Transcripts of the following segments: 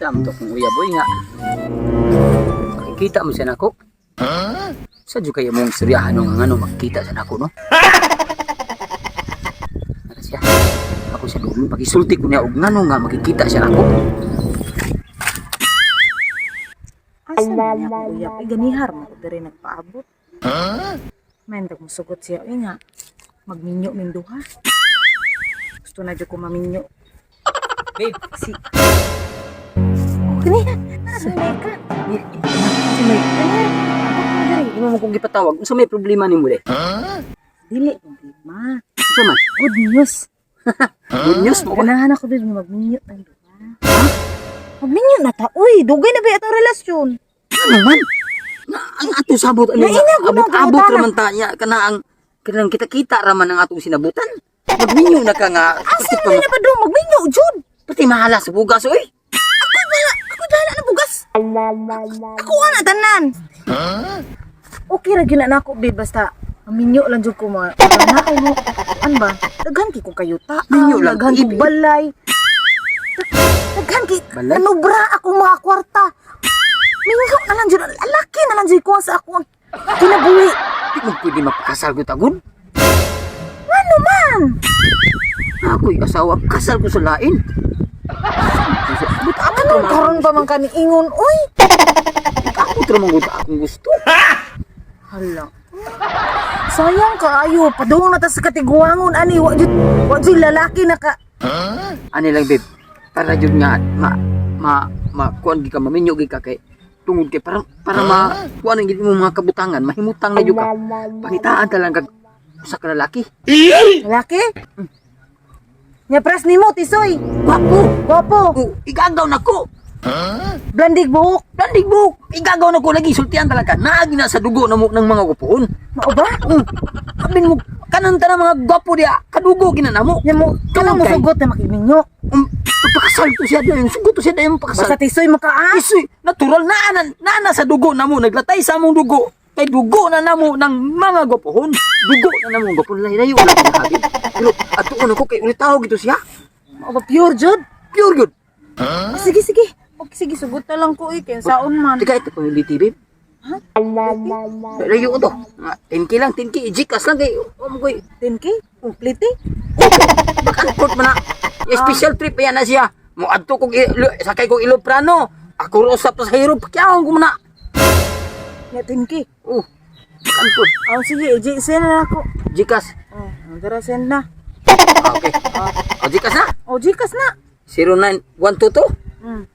Sa to kung uyab oy nga. Makikita mo siya nako. Sa jud kayo mong istoryahan no nga ngano makita sa nako, no? Ano siya? Ako siya doon pagisulti ko niya og ngano nga makikita siya nako. Asa man niya ako uyab? Ay, ganihar mo ko diri nagpaabot. May nag musugot siya. Uy nga, magminyo ming duha. Gusto na jud ko maminyo. Babe, Si... Oh, kani. Si Meka. Si Meka. Abot mo diri. Di mo mo kong gipatawag. Unsa may problema nimo de? Dili problema. Unsa man? Good news. Good news mo ba? Ganahan ako babe nga magminyo tayong duha. Ha? Magminyo na ta. Uy, dugay na ba atong relasyon? Ano man? Na, ang atong sabot ano Naina, abot gumagawa abot na. raman ta niya kana ang kanang kita-kita raman ang atong sinabutan. Magminyo na ka nga. Asa Pati, man na ba do? Magminyo jud. pati mahala sa bugas oy. Ako wala, ako bahala na bugas. Ako ana tanan. Okay ra gyud na nako babe basta minyo lang jud ko mga na mo. An ba? Daghan kay ko kayuta. Minyo lang, Daghan ko ibig. balay. Daghan kay Balay? Anubra akong mga kwarta. Minyo na lang jud, alaki na lang jud ko sa akong kinabuhi. Di mo pwede mapakasal ko tagod. Ano man? Ako'y asawa, kasal ko sa lain. Abot abot Anong raman karon pa man kani ingon uy? Abot raman gud akong gusto. Hala. Sayang kaayo, padung na ta sa katiguangon ani wa jud lalaki na ka. Ani lang babe, para jud nga ma ma ma kuan gi ka, maminyo gi ka kay tungod kay para ma kuan ang gid mo mga kabutangan, mahimutang na jud ka. Pangitaan ta lang kag usa ka lalaki. Lalaki? Nya pres nimo tisoy. Gwapo. Gwapo. Oh, igagaw na ko. Blandig buhok. Landig buhok. Igagaw na ko lagi sultian talaga. Naagi na sa dugo na mo ng mga gwapoon. Mao ba? Abin mo kanan ta na mga gwapo diya, kadugo gina namo. Nya mo kanang Tungod kay- mosugot na makigminyo. Pagpakasal to siya dayon, sugot to siya dayon pakasal. Basta tisoy mo ka ah. Isoy, natural na na, na, na sa dugo namo, naglatay sa among dugo. Kay dugo na namo ng mga gwapohon. Dugo na namo ng gwapohon. Layo wala ko nahabi. Pero atuon ako kay ulit tawag ito siya. Mao ba pure jud? Pure good. Ah, sige sige. Okay, sige sugot na lang ko eh kay saon man. Tika ito pang babe. Ha? Layo ko to. Mga 10K lang, 10K. I-Gcash lang kay. Oh, mo koy. 10K? Complete? Back man na. Yung special trip yan na siya. Mo adto kog sakay kog Iloprano. Ako ro usap sa hero pakyawon ko man na. Nya 10K. Oh. Back and forth. Oh sige, i send na ako. Gcash. Oh, tara send na. Ah, okay. Oh, Gcash na. Oh, Gcash na. 09122.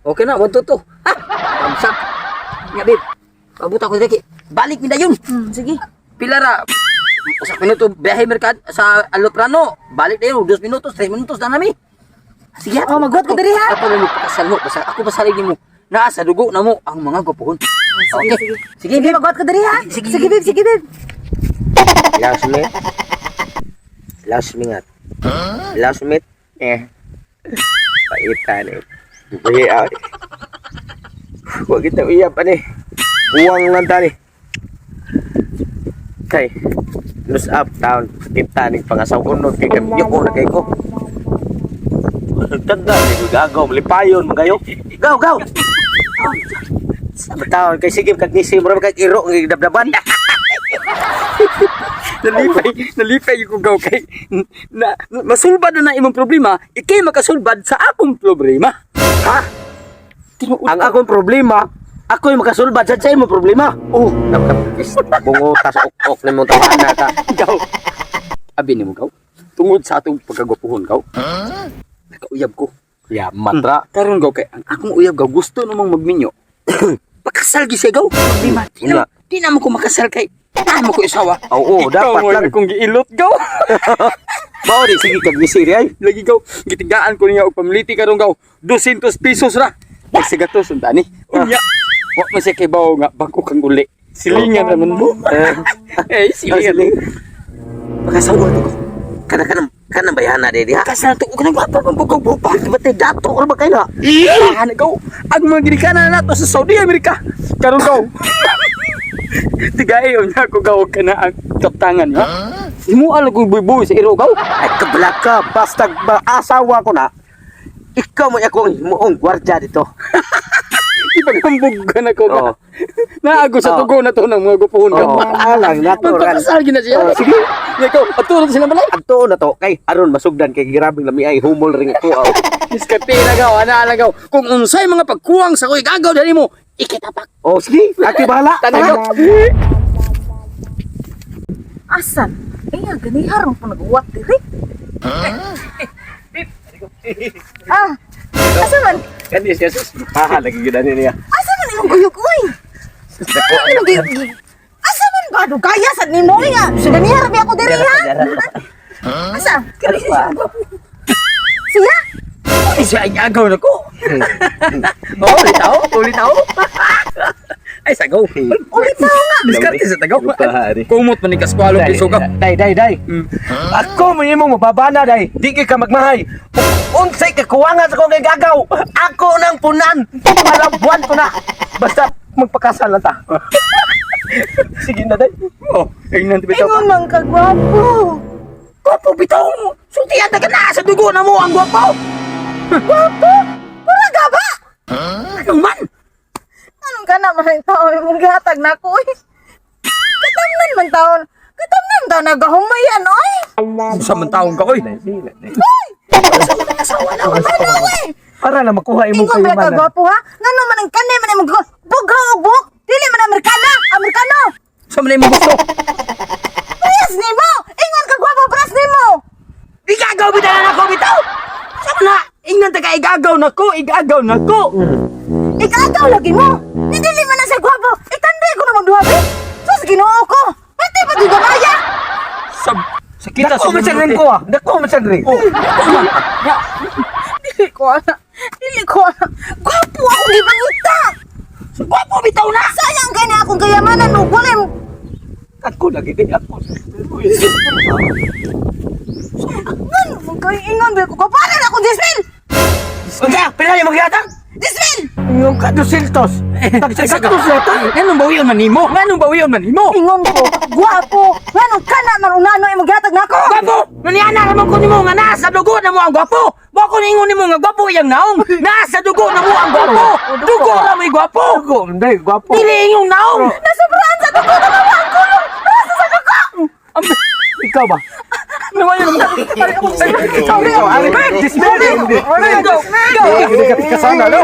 Okay na, 122. Ha? Thumbs up. Nga, babe. Pabuta ko dito. Balik mi dayon. Sige. Pila ra. Usa ka minuto biyahe merkad sa Aloprano. Balik dayon, 2 minutos, 3 minutos na nami. Sige. Oh, magwat ko diri, ha? Ako na mo pakasal mo. Basta ako pasalig nimo. Naa sa dugo na mo ang mga gwapohon. Sige, Okay. sige. Sige, Sige, babe. magwat ko diri ha. Sige, Sige, babe, sige, babe. Lasmit. Lasmingat. Lasmit. Eh. Paitan eh. Buhi ah. Huwag kita uyab ani. Buwang lang tani. Kay. Nus up town. Kita ni pangasaw ko nun. Kay kami yuko na kay ko. Tanda ni ko gagaw. Malipayon mga kayo. Gaw, gaw! Sa taon kay sige kag nisi mo kag iro ng dabdaban. Nalipay ko gaw kay na masulbad na na imong problema, ikay makasulbad sa akong problema. Ha? Tinuod. Ang akong problema, ako'y makasulbad sa imong problema. Oh, Bungo tas ok-ok nimo tawana ka. gaw. Abi nimo gaw. Tungod sa atong pagkagwapuhon gaw. Nakauyab ko. Ya, matra. Karon gaw kay ang akong uyab gaw gusto namang magminyo. Pakasal gi siya gaw. Problema. Di na, Wala. di na mo ko makasal kay tama ko isawa. Oo, Ikaw dapat mo lang. akong giilot gaw. Mao di sige kag nisiri ay. Lagi gaw, gitigaan ko niya og pamiliti karon gaw. 200 pesos ra. Nagsigatos unta ni. Unya. Wa man siya kay bawo nga bangko kang uli. Silingan naman mo. Eh, silingan. Pakasawa to ko. Kana kana kana bayana di diha. Kasal to og nang gwapa pang bukaw bupa. Di ba tay dato or ba kay na? Tahan gaw. Ang mga ginikanan nato sa Saudi Amerika. Karon gaw. Tigayo niya ko gaw kana ang kaptangan ha. Imo alam kong buybuy sa iro gaw. Ay kabla ka basta ba asawa ko na. Ikaw mo akong himuong gwardya dito. Ipaghambog ka na ko Oo. ka. Naago sa Oo. tugo na to ng mga gupuhon ka. Oo, alang natural. Magpakasal gina siya. Oo, sige. Ikaw, atulog sila balay. Adto na to kay aron masugdan kay grabing lami ay humol ring ako. Aw. Diskarte na gaw, ana na gaw. Kung unsay mga pagkuwang sa koy gagaw dali mo, ikitapak. Oh, sige, ati bahala. Tanaw. Asan? Eh, gani harong po nag-uwat diri. Ah, asa man? Kani siya sus. Paha lagi gyud ani niya. Asa man imong guyok uy? Asa man imong guyok? Asa man ba dugaya sad nimo uy nga? Sa ganiha ra ako diri ha. Asa? Kani siya gwapo. Siya? Ay, siya ay agaw na ko. Oh, ulitaw, ulitaw. Ay, sagaw. Ulit na nga. Diskarte sa tagaw. Lupa, ari. Kumot man ni kaskwalong pisugaw. Day, day, day. Ako man imong mababana day. Di kay ka magmahay. Unsay kakuwangan sa akong gagaw. Ako nang punan. Malabuan ko na. Basta magpakasal lang ta. Sige na day. Oh, ingnan bitaw. Ingon man ka gwapo. Gwapo bitaw. Sultihan ta ka na sa dugo na mo ang gwapo. Gwapo? Pura gaba. Ano man? Anong ka naman ang tao imong gihatag nako uy? Katamnan man taon. Katamnan taon nagahumayan oy. Sa man taong ka oy. Ano oy? Para na makuha imong Ingon ba ka kayumanan. gwapo ha? Ngano man ang kanay man imong bughaw og buhok? Dili man Amerikana, Amerikano. Sa man imong gusto. Press nimo. Ingon ka gwapo press nimo. Igagaw bitaw na nako bitaw. Sa man na ingnan ta ka igagaw nako, igagaw nako. Ikaw lagi mo. Ni dili man na siya gwapo. Itanday ko namang duha be. Sus Ginoo ko. Pati pa di gamaya. Sa sa kita Dako man sa rin ko ah. Dako man sa rin. Oh, ya. Dili ko ana. Dili ko ana. Gwapo ako gipangita. Gwapo bitaw na. Sayang kay na akong kayamanan ug wala mo. Ako lagi day ako. Ngano man kay ingon be ko kapara na akong Dismel. Unsa? Pila imong gihatag? Dismel. Ingon ka dusiltos. Tagsa ka dusiltos. Nganong bawion man nimo? Nganong bawion man nimo? Ingon ko, gwapo. Ngano kana man unano imong gihatag nako? Gwapo! Naniana naman ko nimo nga nasa dugo na mo ang gwapo. Wa ko ningon nimo nga gwapo iyang naong. Nasa dugo na mo ang gwapo. Dugo na mo'y gwapo. Dugo, hindi gwapo. Dili inyong naong. Nasubrahan sa dugo tanawa ang kulong. Nasa sa dugo. Ikaw ba? Naman yun. Ikaw, ari. Dismel. Go, go. Hindi ka kasana, no?